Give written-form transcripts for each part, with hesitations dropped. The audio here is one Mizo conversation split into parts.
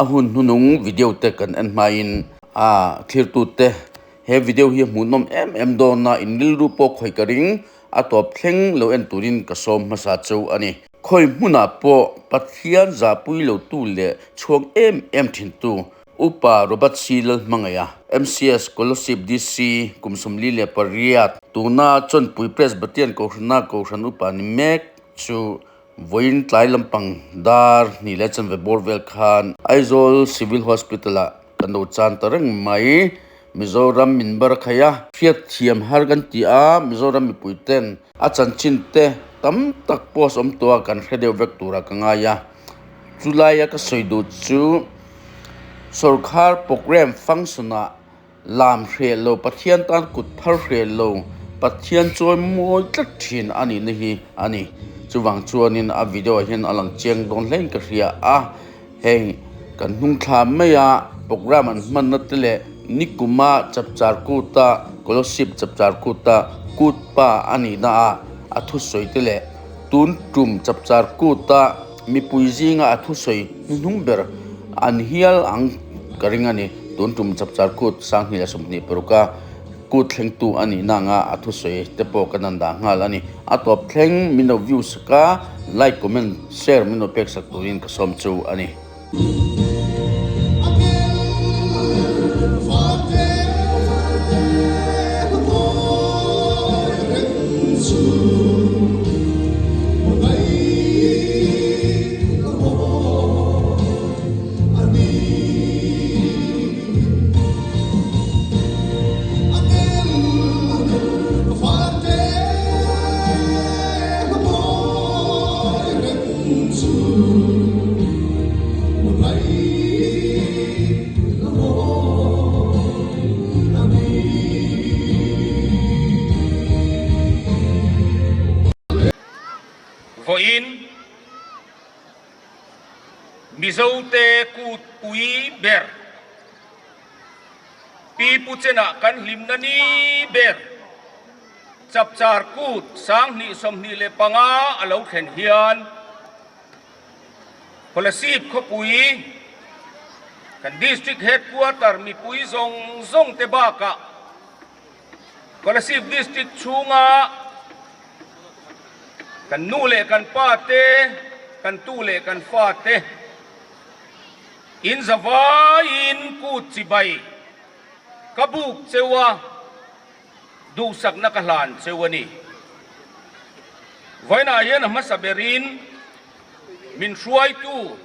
A hun hnunung video te kan en hmain a thlirtute he video hi a hmuhnawm em em dawn a, in rilru pawh khawi ka ring a tawp thleng lo en turin ka sawm hmasa cheu a ni. Khawi hmunah pawh Pathian zahpui lotu leh chhuak em em thintu Upa Robert C. Lalhmangaih a, MCS Kolasib DC kum 48, tuna Chawnpui Presbyterian Kohhrana Kohhran Upa ni mek chu Vawiin tlai lampang dar hnih leh chanve bawr vel khan Aizawl Civil Hospital ah kan lo chan ta reng mai. Mizoram min bar a khai a. Hriatthiam har kan ti a, Mizoram mipui ten a chanchin te tam tak post awm tawh a kan hre deuh vek turah ka ngai a. Chulaia ka sawi duh chu sorkar programme function ah Lam hreh lo, Pathian tan kut phar hreh lo, Pathian chawi mawi tlat thin a nihna hi a ni. Chuvang chuanin a video ah hian a lang chiang dawn hlein ka hria a, heng kan hnung thla maia program an hmanna te leh nikuma chapchar kuta Kolosip chapchar kuta kut pa a nihna ah a thusawi te leh tun tum chapchar kuta mipui zinga a thusawi hnuhnung ber an hial ang ka ring a ni. Tun tum chapchar kut 2026 a kut thlengtu a nihna anga a thusawi te pawh kan han dah nghal a ni. A tawp thleng min lo view sak a, like, comment, share min lo pek sak turin ka sawm chu a ni. Vawiin Mizote kut pui ber, Pi Pu Chenah kan hlimna ni ber, Chapchar kut 2025 a lo thlen hian Kolasib khawpui kan District Headquarter mipui zawng zawng te bakah Kolasib District chhunga kan nu leh kan pa te, kan tu leh kan fa te in zavaiin kut chibai ka buk cheu a, duhsakna ka hlan cheu a ni. Vawiinah hian a hmasa berin min hruaitu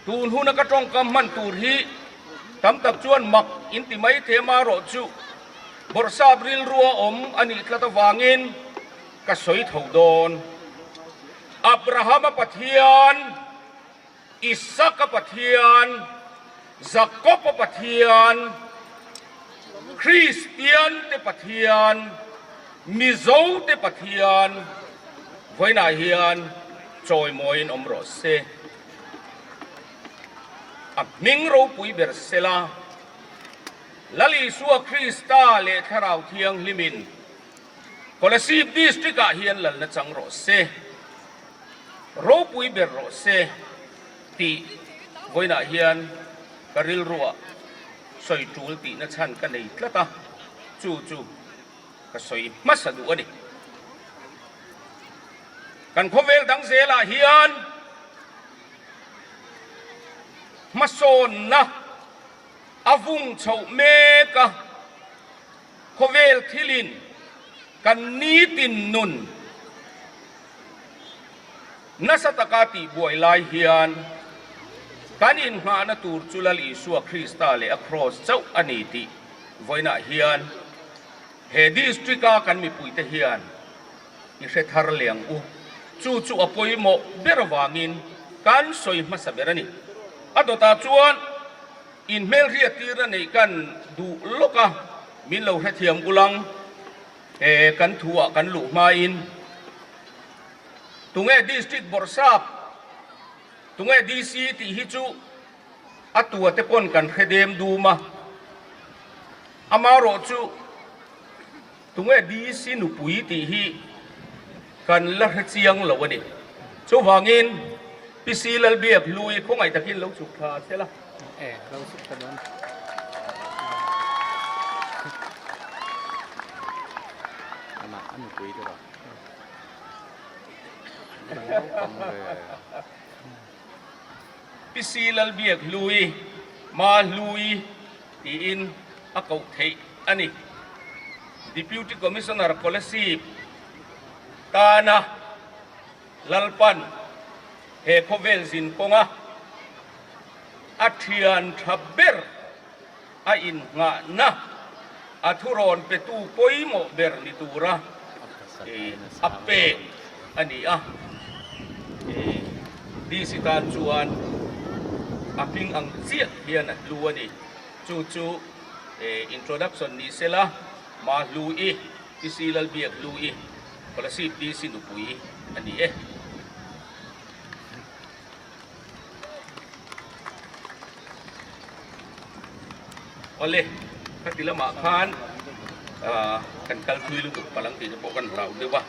Tun huna ka tawngkam hman tur hi tam tak chuan mak in ti mai the marawh chu bawrhsap rilrua awm a nih tlat avangin ka sawi tho dawn. Abrahama Pathian, Isaka Pathian, Jakoba Pathian, Kristiante Pathian, Mizote Pathian vawiinah hian chawimawiin awm rawh se. A hming ropui ber sela, Lal Isua Krista leh Thlarau Thianghlimin Kolasib District-ah hian lalna chang rawh se, ropui ber rawh se tih vawiinah hian ka rilruah sawi tul tihna chhan ka nei tlat a, chu chu ka sawi hmasa duh a ni. Kan khawvel dang zelah hian hmasawnna a vung chhoh mek a, khawvel thilin kan nitin nun nasa taka tihbuai lai hian kan inngahna tur chu Lal Isua Krista leh a kraws chauh a ni tih vawiinah hian he district-a kan mipuite hian I hre thar leh ang u. Chu chu a pawimawh ber avangin kan sawi hmasa ber a ni. A dawtah chuan inhmelhriat tirna neih kan duh lawk a, min lo hrethiam ulang he kan thuah kan luh hmain tunge District Bawrhsap, tunge DC tih hi chu a tua te pawn kan hre dem dum a, amarawhchu Tunge DC nupui tih hi kan la hre chiang lo a ni. Chuvangin Pi Si Lalbiak Hlui khawngaih takin lo chhuk thla se la. E, lo chhuk thla dawn. Amah a nupui te rawh. Pi Si Lalbiak Hlui, Ma Hlui tiin a koh theih a ni. Deputy Commissioner Kolasib tana Lalpan he khawvel zin kawnga a thian tha ber a innghahna a thurawn petu pawimawh ber ni tura a pek a ni a. DC tan chuan a hming ang chiah hian a hlu a ni. Chu chu introduction ni sela, Ma Hlu-i, PC Lalbiak Hlu-i, Kolasib DC nupui a ni e. Awle, khati lamah khan kan kal thui lutuk palang tih te pawh kan hlau deuh a.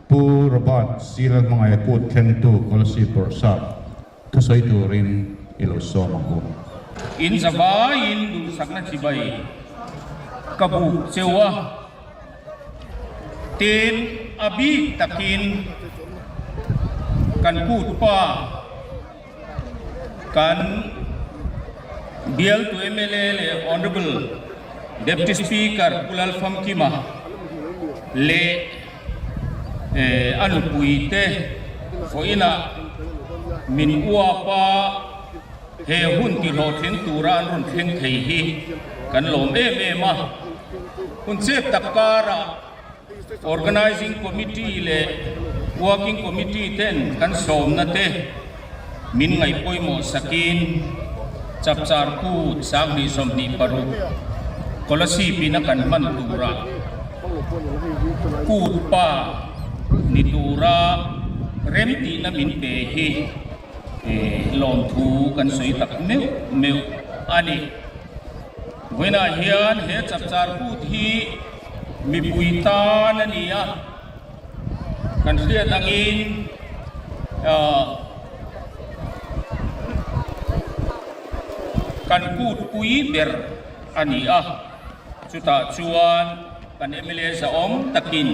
Pu Robert Sila hmangaih kut thlengtu Kolasib Bawrhsap thusawi turin i lo sawm ang u. In zavaiin duhsakna chibai ka buk cheu a. Tin, a bik takin kan kut pa, kan bialtu mla leh Honourable Deputy Speaker Pu Lalfamkima leh a nupuite vawiinah min uap a, he hun tihlawhtling tura an rawn thleng thei hi kan lawm em em a. Hun chep tak karah Organizing Committee leh Working Committee ten kan sawmna te min ngaihpawimawh sakin Chapchar Kut 2026 Kolasib ina kan hman turah Kut pa ni tura remtihna min pe hi lawmthu kan sawi tak meuh meuh a ni. Vawiinah hian he chapchar kut hi mipui tan a ni a, kan hriat angin kan kut pui ber a ni a, chutah chuan kan mla zahawm takin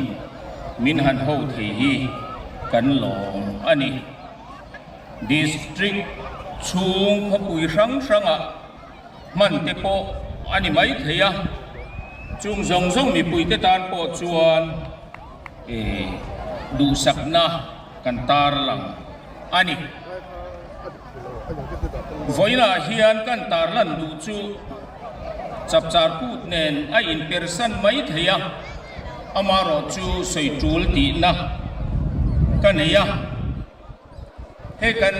min han ho thei hi kan lawm a ni. District chhung khawpui hrang hrangah hman te pawh a ni mai thei a, chung zawng zawng mipuite tan pawh chuan duhsakna kan tarlang a ni. Vawiinah hian kan tarlan duh chu chapchar kut nen a inpersan mai thei a, amaherawhchu sawi tul tihna ka nei a. Hei kan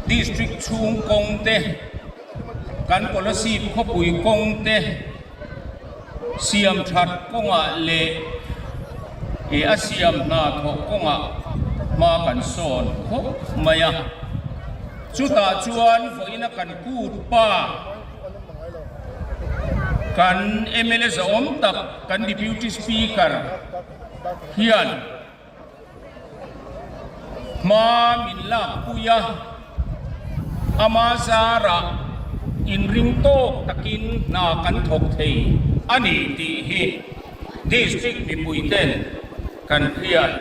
district chhung kawng te, kan Kolasib khawpui kawng te siam that kawngah leh ih a siam hna thawh kawngah hma kan sawn khawp mai a. Chutah chuan vawiina kan kut pa kan mla zahawm tak kan Deputy Speaker hian, Hma min lakpui a, ama zarah inring tawk takin hna kan thawk thei a ni tih hi District mipuiten kan hriat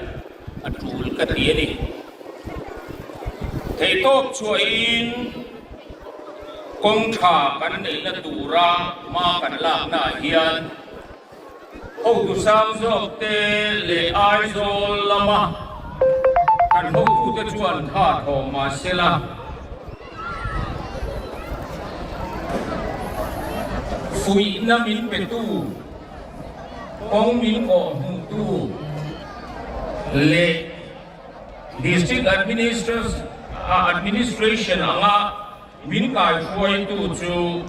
a tul ka ti a ni. Theihtawp chhuahin kawng tha kan neihna tura hma kan laknaah hian, Hotu sang zawk te leh Aizawl lama kan hotute chuan tha thaw mah se la, fuihna min petu, kawng min kawhhmuhtu leh District Administration anga Min kaihruaitu chu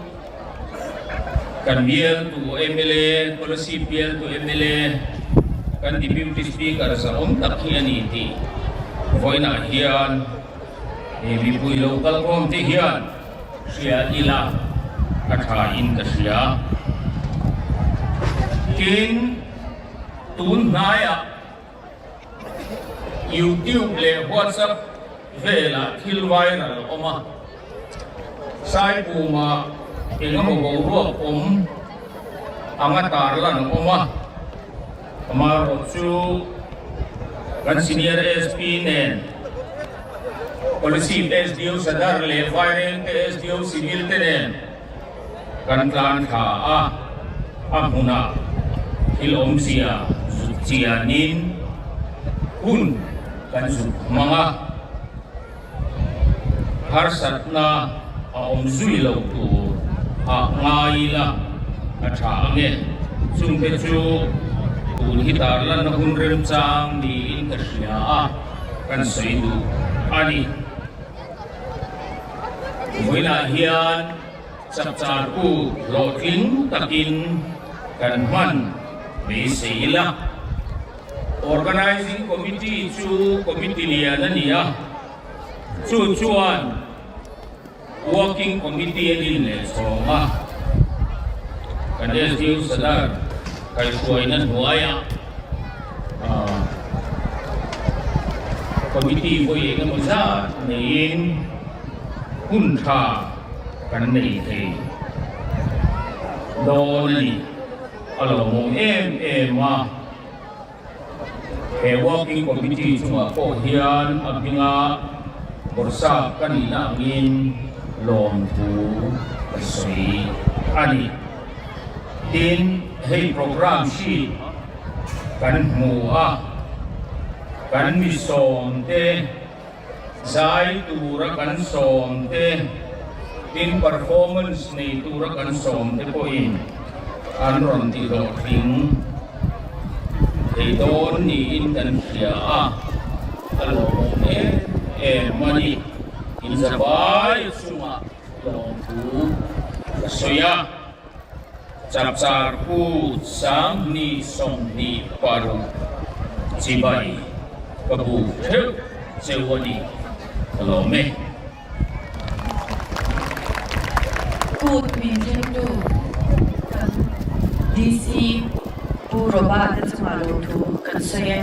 kan bialtu mla, Kolasib bialtu mla, kan Deputy Speaker zahawm tak hi a ni tih vawiinah hian he mipui lo kalkhawm te hian hria ila a tha in ka hria. Tin, tun hnaiah YouTube leh WhatsApp. velah thil viral a awm a, Saipuma eng emaw boruak awm anga tarlan a awm a, amaherawhchu kan Senior SP nen Kolasib SDO Sadar leh Vairengte SDO Civil te nen kan tlan thla a, a hmunah thil awmzia zut chianin hun kan zut hmang a, harsatna a awm zui lo tur ah ngai ila a tha ange. Chungte chu tun hi tarlanna hun remchang niin ka hria a, kan sawi duh a ni. Vawiinah hian chapchar kut hlawhtling takin kan hman beisei ila. Organising Committee chu committee lian a ni a, chu chuan Working Committee a din leh chhawng a. Kan SDO Sadar kaihhruaina hnuaiah Committee vawi eng emaw zat neiin hun tha kan nei thei dawn a ni. A lawmawm em em a, he Working Committee chungah pawh hian a hminga bawrhsap ka nihna angin lawmthu ka sawi a ni. Tin, hei programme sheet kan hmu a, kan mi sawmte, zai tura kan sawmte, tin performance nei tura kan sawmte pawhin an rawn ti hlawhtling thei dawn niin kan hria a, a lawmawm em em a ni. Inzavai chungah lawmthu ka sawi a. Chapchar Pu 2026 chibai ka bu theuh cheu a ni ka lawm e. Kut min thlengtu kan DC Pu Robert-a chungah lawmthu kan sawi e.